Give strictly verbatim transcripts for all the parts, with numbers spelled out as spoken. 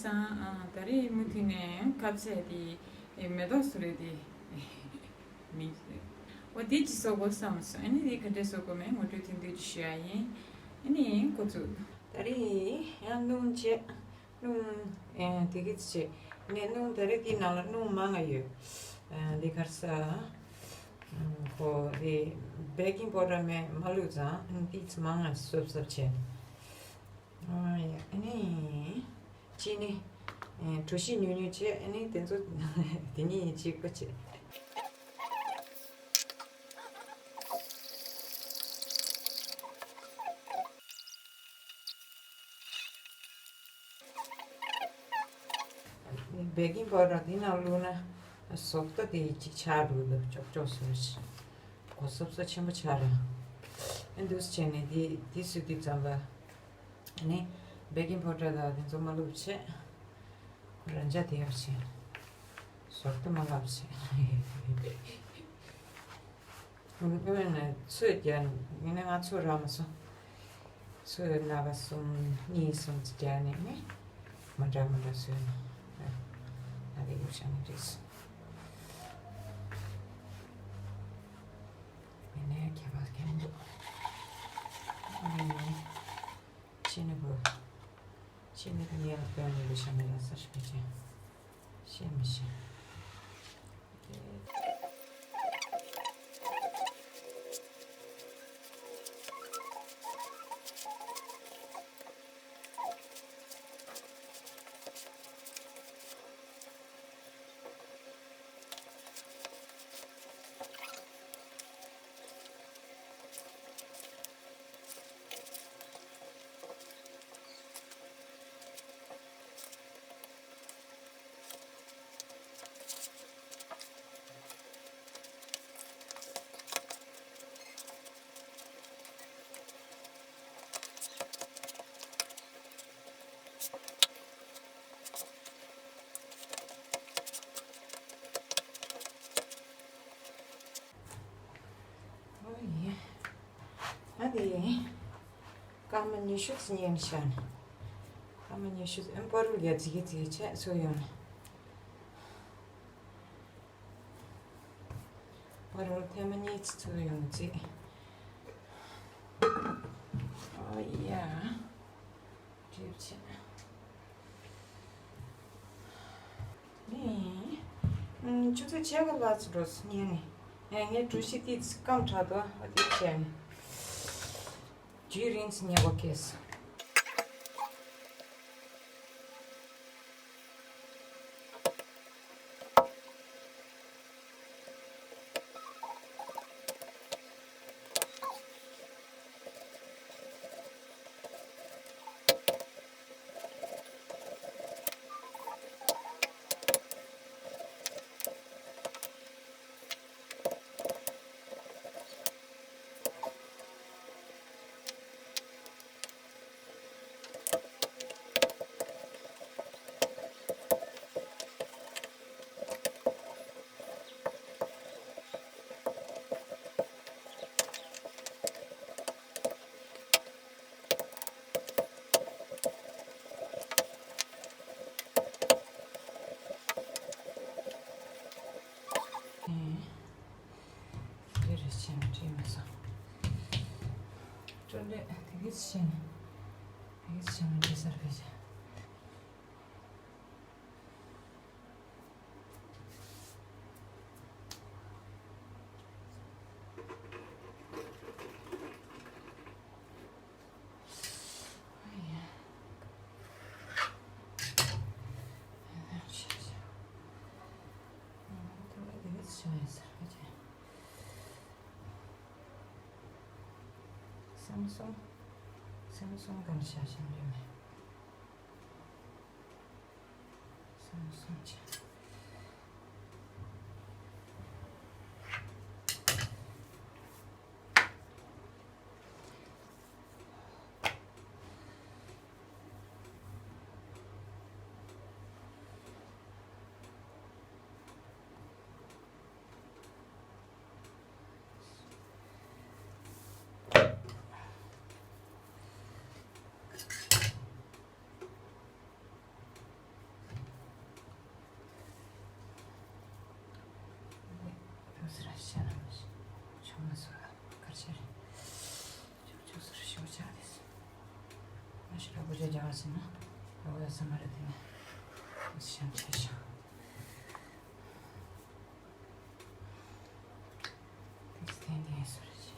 སང་ཨ་ད་རེས་མུ་མཐུད་ནས་ཁ་ཟས་དེ་མེ་ཏོག་བཟོ་རེད་དེ། མི་འོ་དེ་ཅི་བཟོ་དགོས་བསམ་སོང་། ཨ་ནི་དེ་ག་འདྲས་བཟོ་དགོས་མེད་ངོ་སྤྲོད་ཐུང་ཐུང་ཅིག་ཞུ་ཡ་ཡིན། ཨ་ནི་འགོ་ཚུགས། ད་རེས་ཡང་སྣུམ་བྱས། སྣུམ་ཨེ་དེ་གི་བྱས་ནས་སྣུམ་ད་རེས་དེའི་ནང་ལ་སྣུམ་མང་ང་ཡོད། ཨེ་འདི་གར་ས་ཁོ་དེ་བེ་ཀིང་པའུ་ཌར་མེད་མ་བླུགས་ཙང་ཨ་ནི་དེ་ཚོ་མང་ང་སོབ་སོབ་བྱས། ཨ་ཡ་ཨ་ནི། ཅི་ནི། ཨེ་གྲོ་ཞིབ་ཉུང་ཉུང་བྱས་ཨ་ནི་དེ་ཚོ་དེ་གཉིས་གཅིག་པ་བྱས། བེ་ཀིང་པའུ་ཌར་འདི་ནང་བླུགས་ན་ཟོག་རྟ་དེ་གཅིག་ཆགས་འགྲོ་འདུག་ཅོག་ཅོག་བཟོས་ཤིང་། གོ་སོབ་སོབ་ཆེན་པོ་ཆགས་ར། ཨེ་འདུག་སེ་བྱས་ནས་འདི་འདི་བཟོས་དུས་ཙམ་པ། ཨ་ནི་བེ་ཀིང་པའུ་ཌར་དང་དེ་ཚོ་མ་བླུགས་བྱས། རང་འཇགས་དེ་ཡག་བྱས། ཟོག་རྟ་མ་བླུགས་བྱས། ཨ་ནི་ཚོས་རྒྱག་ཡིན་ན་ང་ཚོས་རག་མ་སོང་། ཚོས་སྣ་ཁ་གསུམ་གཉིས་གསུམ་ཙམ་རྒྱག་ནས་ནི་མ་འདྲ་མ་འདྲ་བཟོས་ནས་ཨ་རེ་ཡོད་ཤག་ནི་རེད་སོང་། ཡིན་ནའི་ཁྱད་པར་གང་འདུག་ཨ་ནི་ཕྱི་ནི་བུ་ཕྱི་ནི་བུ་ངས་ལ་དཔོན་ནི་ལུས་ཤ་མི་ལ་ས་ཤི་བེ་ཅན་ཤེས་མི་ཤེས། ཨོ་ཡེ། ཨ་དེ། སྐར་མ་ཉི་ཤུ་ཙམ་ཉན་ཤག་ནས། སྐར་མ་ཉི་ཤུ་ཙམ་ཨེམ་པ་རུ་ལ་ཡ་ཙི་གེ་ཙི་གེ་ཆད་སོ་ཡོང་ནས། པ་རོལ་ཐེངས་མ་གཉིས་ཚུད་ཡོང་ཅིག་ཨོ་ཡ། གྲིབ་ཆེ། ནི། ཆུ་ཚོད་ཕྱེད་ཀ་ལྷག་ཙམ་འགྲོ་སོང་ཉལ་ནས། ངས་གྲོ་ཞིབ་ཏིག་ཙམ་སྐམ་དྲགས་འདུག་ཨ་ཏིག་བྱས་ནས། དུས་རིང་ཙམ་ཉལ་དགོས་ཀྱི་སོང་། འདི་རེད་བྱས་ན་བྲིས་མ་སོང་། ཅོ་ལེ་དེ་གིས་བྱས་ན། དེ་གིས་བྱས་ན་འདི་སར་བེད་བྱས། སེམས་སོང་། སེམས་སོང་གང་ཤ་ཤ་ཡོད་མེད། སེམས་སོང་ཆེ། རྒྱག་པ་ཟེར་ན་ཨ་བོ་ཡ་ས་མ་རེད་དེ་ནས་ཤམ་ཆེ་ཤག་ཏིག་སྟན་ཏན་སོ་རེ་ཆེ།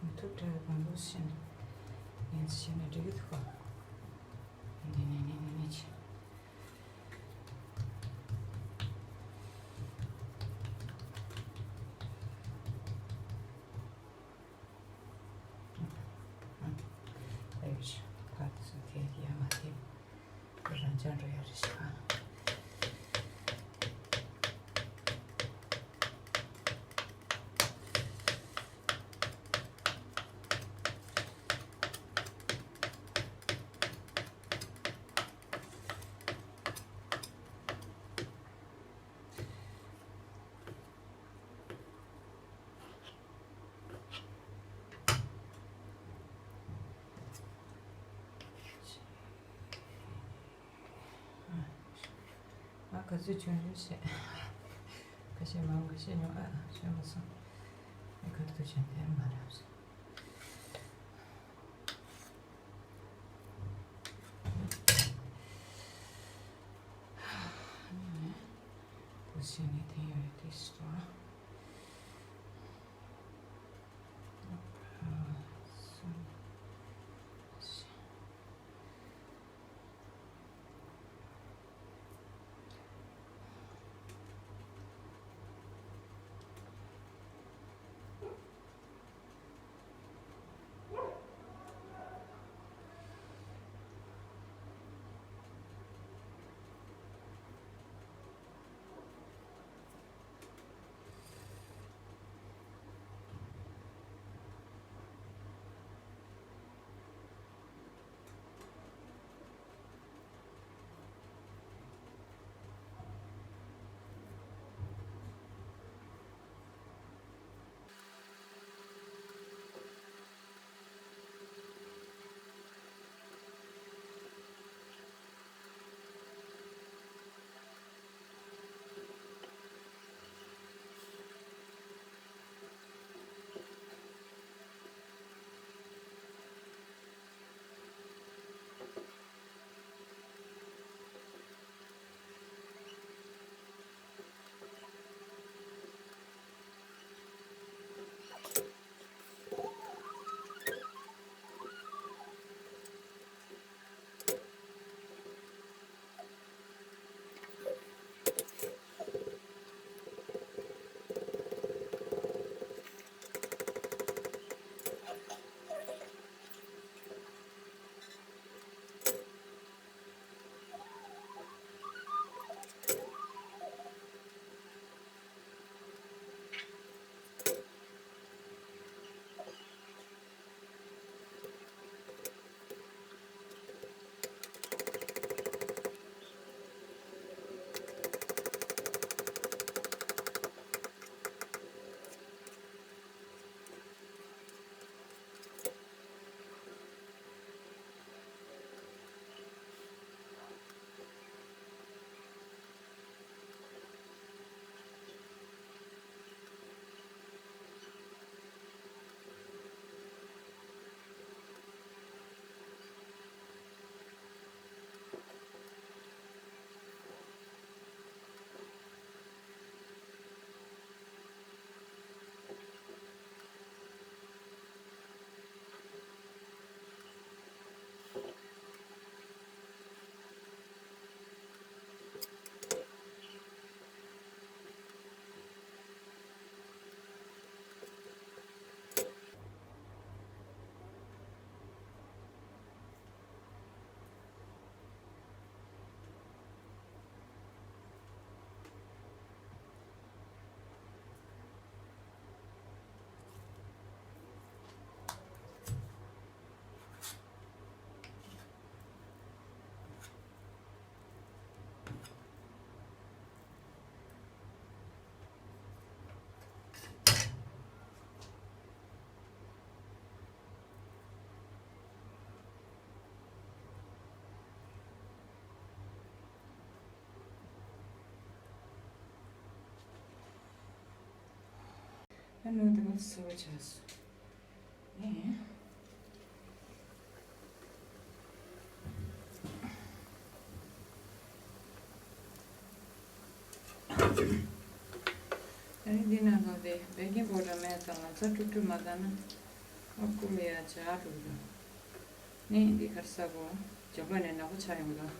མི་ཐུབ་དྲག་གང་འདུག་ཤེས་ནས་ངས་ཤེས་ནས་འགྲིག་གི་འདུག་ག་འདི་ནས་ནས་ནས་ནས་ཆེ། ཨེ་ཕར་ཚུར་དེ་ཡར་མར་དེ་རང་འཇགས་འགྲོ་ཡ་རེད་ཤག་ང་ག་ཚོད་བྱུང་ཡོད་ཤེས། ཁ་ཤས་མང་ཁ་ཤས་ཉུང་ཨ་བྱུང་མ་སོང་། ཨ་ག་དུས་བྱུང་དེར་མ་རེད། བུ་ཤེས་ནས་དེ་ཡོད་དེ་སོ། ནང་དེ་མ་ཟ་བ་བྱས་སོང་། ཨེ། ཨ་ནི་འདི་ནང་ལོགས་དེ་བེ་ཀིང་པའུ་ཌར་མེད་ཙང་ང་ཚ་དཀྲུག་དཀྲུག་མ་བཏང་ན་ཨ་ཁུ་ལ་ཡ་ཇག་འགྲོ་གི་འདུག་ནི་འདི་གར་ས་གོ་ཇོ་པ་ནས་ནག་པོ་ཆགས་ཡོང་གི་འདུག་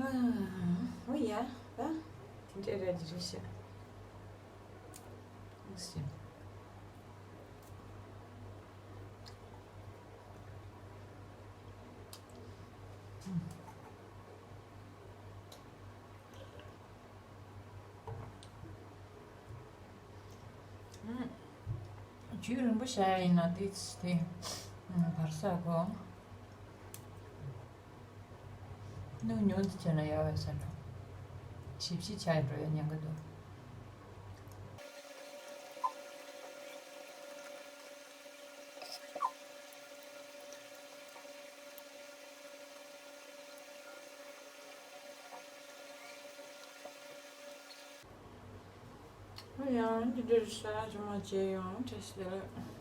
ཨོ་ཡ། ད་དེ་འདྲ་རེད་རེད་ཤག་ཨུམ། རྒྱུན་རིང་པོ་བཞག་ཡ་ཡིན་ན་དེ་དེ་ཨུམ་བར་ས་གོ། ནུ་ཉུང་དུ་བྱས་ན་ཡག་བས་ཟེར་འགྲོ། ཞིབ་ཞིབ་ཆགས་འགྲོ་ཡ་ཉེན་ཁ་འདུག་ཡང་འདི་འདྲར་ཤ་ཅུང་མ་བྱས་ཡང་བཀྲ་ཤིས་བདེ་ལེགས།